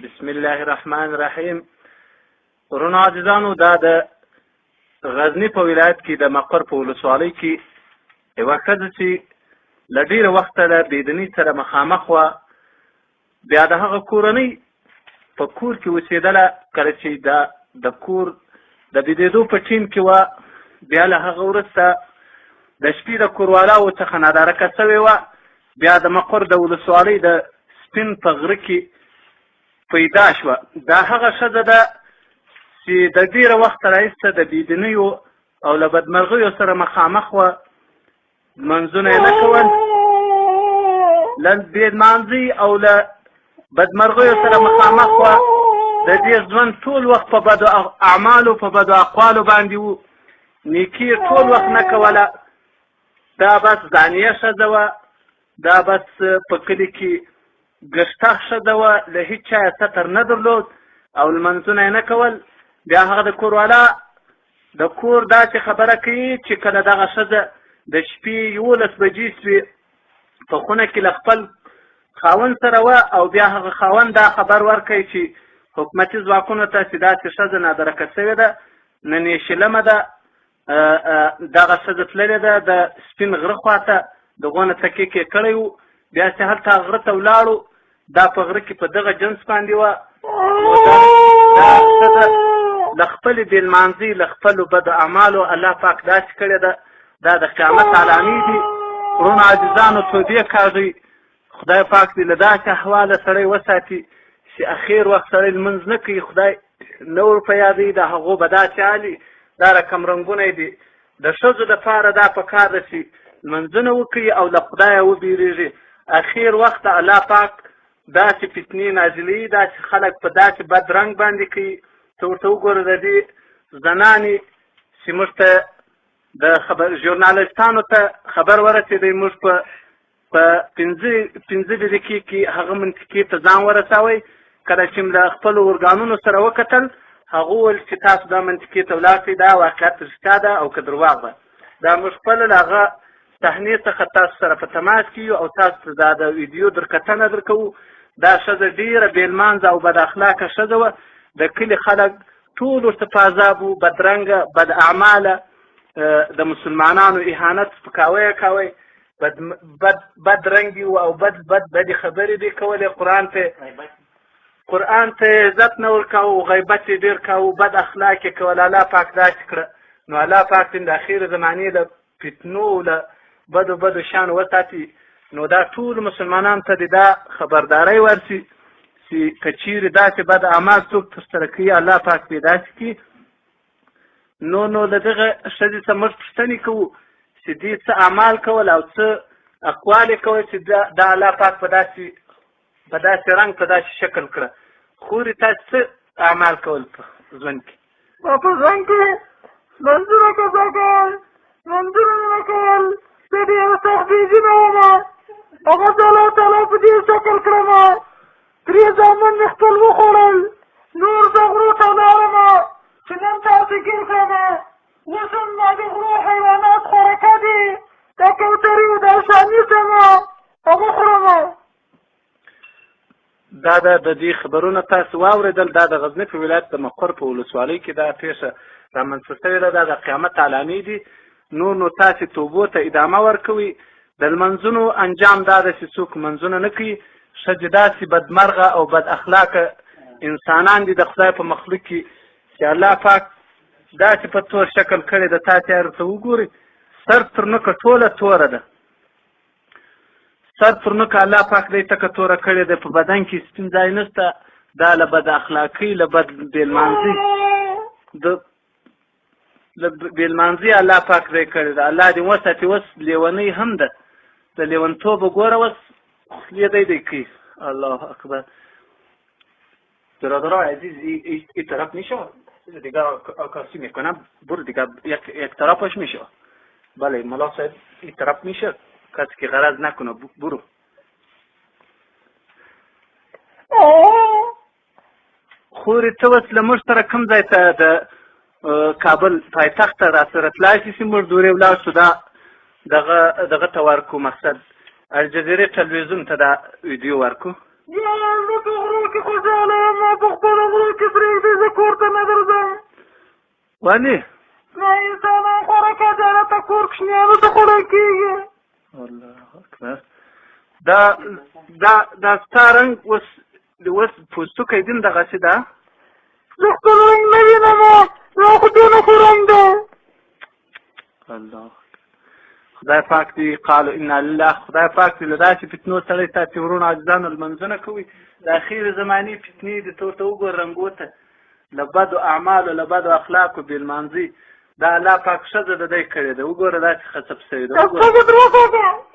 بسم الله الرحمن الرحیم. ورونو عزیزانو، دا د غزني په ولایت کې د مقر په ولسوالۍ کې یوه ښځه چې له ډېره وخته له بېدینۍ سره مخامخ وه، بیا د هغه کورنۍ په کور کې اوسېدله. کله چې دا د کور د بېدېدو په ټیم کې وه، بیا له هغه وروسته د شپې د کوروالاو څخه نادرکه سوې وه. بیا د مقر د ولسوالۍ د سپین په غره کې پیدا شوه. دا هغه ښځه ده چې د ډېره وخته راهیسته د بېدینیو او له بدمرغیو سره مخامخ وه. لمونځونه یې نه کول، له بې لمانځۍ او له بدمرغیو سره مخامخ وه. د دې ژوند ټول وخت په بدو اعمالو، په بدو اقوالو باندې وو. نیکي یې ټول وخت نه کوله. دا بس ځانیه ښځه وه، دا بس په کلي کې ګشته ښځه وه، له هیچا یې ستر نه درلود او لمونځونه یې نه کول. بیا هغه د کوروالا د کور داسې خبره کوي چې کله دغه ښځه د شپې 11 بجې سوې، په خونه کې له خپل خاوند سره وه، او بیا هغه خاوند دا خبر ورکړي چې حکومتي ځواکونو ته چې داسې ښځه نادرکه سوې ده، نن یې شلمه ده، دغه ښځه تللې ده د سپین غره خواته، د غونه تکیک یې کړی و. بیا چې هلته غره ته ولاړو، دا په غره کې په دغه جنس باندې وه. دا ښځه له خپلې بې لمانځۍ، له خپلو بدو اعمالو الله پاک داسې کړې ده. دا د قیامت علامې دي. وروڼو عزیزانو، توبې کاږئ. خدای پاک دې له داسې احواله سړی وساتي چې اخیر وخت سړی لمونځ نه کوي، خدای نه ور په یادوي، د هغو به داسې حالي. دا رقم رنګونه دي. د ښځو دپاره دا پکار ده چې لمونځونه وکړي او له خدایه وبېرېږي. اخیر وخت الله پاک داسې فتنې نازلوي، داسې خلک په داسې بد رنګ باندې کوي. ته ورته وګوره د دې زنانې چې موږ ته د خبر ژورنالیستانو ته خبر ورسېدی، موږ په 5 دقیقې کې هغه منطقې ته ځان ورساوی. کله چې له خپلو ارګانونو سره وکتل، هغه وویل چې تاسو دا منطقې ته ولاړ شئ، دا واقعیت رښتیا ده او که درواغ ده. دا موږ خپله له هغه صحنې څخه تاسو سره په تماس کې یو او تاسو ته دا د ویډیو درکتنه درکوو. دا ښځه ډېره بې لمانځه او بد اخلاقه ښځه وه. د کلي خلک ټول ورته په عذاب وو، بدرنګه، بد اعماله، د مسلمانانو اهانت سپکاوی یې کاوی، بد بد بد رنګي وو او بد بد بدې خبرې به یې کولې. قرآن ته یې عزت نه ورکاوه، غیبت یې ډېر کاوه، بد اخلاق یې کول. الله پاک داسې کړه. نو الله پاک دې د اخیر زمانې له فتنو، له بدو بدو شیانو وساتي. نو دا ټول مسلمانان ته دې دا خبرداری ورسي چې که چیرې داسې بد اعمال څوک ترسره کوي، الله پاک دې داسې کړي. نو له دغه ښځې څخه موږ پوښتنې کوو چې دې څه اعمال کول او څه اقوال یې کول چې دا الله پاک په داسې رنګ، په داسې شکل کړه. خورې، تاسې څه اعمال کول په ژوند کې؟ ما په ژوند کې لمونځونه قضا کول، لمونځونه مې نه کول. زه ډېره سخت بېدینه وم، هغه زه الله تعالی په دې شکل کړم. درې زامن مې خپل وخوړل، نور زه غرو ته لاړم چې نن تاسې ګیر کړم. اوس هم ما د غرو حیوانات خوراکه دي، دا کوترې او دا شامي سم هغه خورم. دا د دې خبرونه تاسو واورېدل. دا د غزني په ولایت د مقر په ولسوالۍ کې دا پېښه رامنځته شوې ده. دا د قیامت علامې دي. نور نو تاسې توبو ته ادامه ورکوئ. د لمونځونو انجام دا ده چې څوک لمونځونه نه کوي، ښځې داسې بدمرغه او بد اخلاقه انسانان دي د خدای په مخلوق کې چې الله پاک داسې په تور شکل کړې ده. تاسې ورته وګورئ، سر تر نوکه ټوله توره ده، سر تر نوکه الله پاک دی تکه توره کړې ده. په بدن کې سپین ځای نشته. دا له بد اخلاقۍ، له بد بې لمانځۍ، د له بې لمانځۍ الله پاک دی کړې ده. الله دې وساتي. اوس لیونۍ هم ده، د لیونتوبه ګوره اوس خولې دی دی کوي. الله اکبر. برادرای عزیز، ای طرف میشه دیگه عکاسی میکنم، برو دیگه یک طرفش میشه. بله ملا صاحب، ای طرف میشه، کسی که غرض نکنه، برو. خورې، ته اوس له موږ سره کوم ځای ته د کابل پایتخت ته راسره تلای شي چې موږ دورې ولاړ شو، دا دغه ته ورکو، مقصد الجزیرې ټلویزیون ته دا ویډیو ورکو؟ یا زه په غرو کې خوشحاله یم، ما په خپلو غرو کې پرېږدئ، زه کور ته نه درځم. ولې؟ نه انسانان خوراک عدالته کور کوچنیانو ته خوړل کېږي. الله اکبر. دا دا دا ستا رنګ اوس اوس پوستکی دیم دغسې ده؟ زه خپل رنګ نه وینم، دا خو دونه ښه رنګ دی. الله خدای پاک دی قالو انا لله. خدای پاک دی له داسې فتنو سړی ساتي. وروڼو عزیزانو، لمونځونه کوئ. د اخرې زمانې فتنې دي، ته ورته وګوره رنګو ته، له بدو اعمالو له بدو اخلاقو بې لمانځي. دا الله پاک ښځه د دی کړې ده، وګوره داسې خسب شوې ده. وګوره.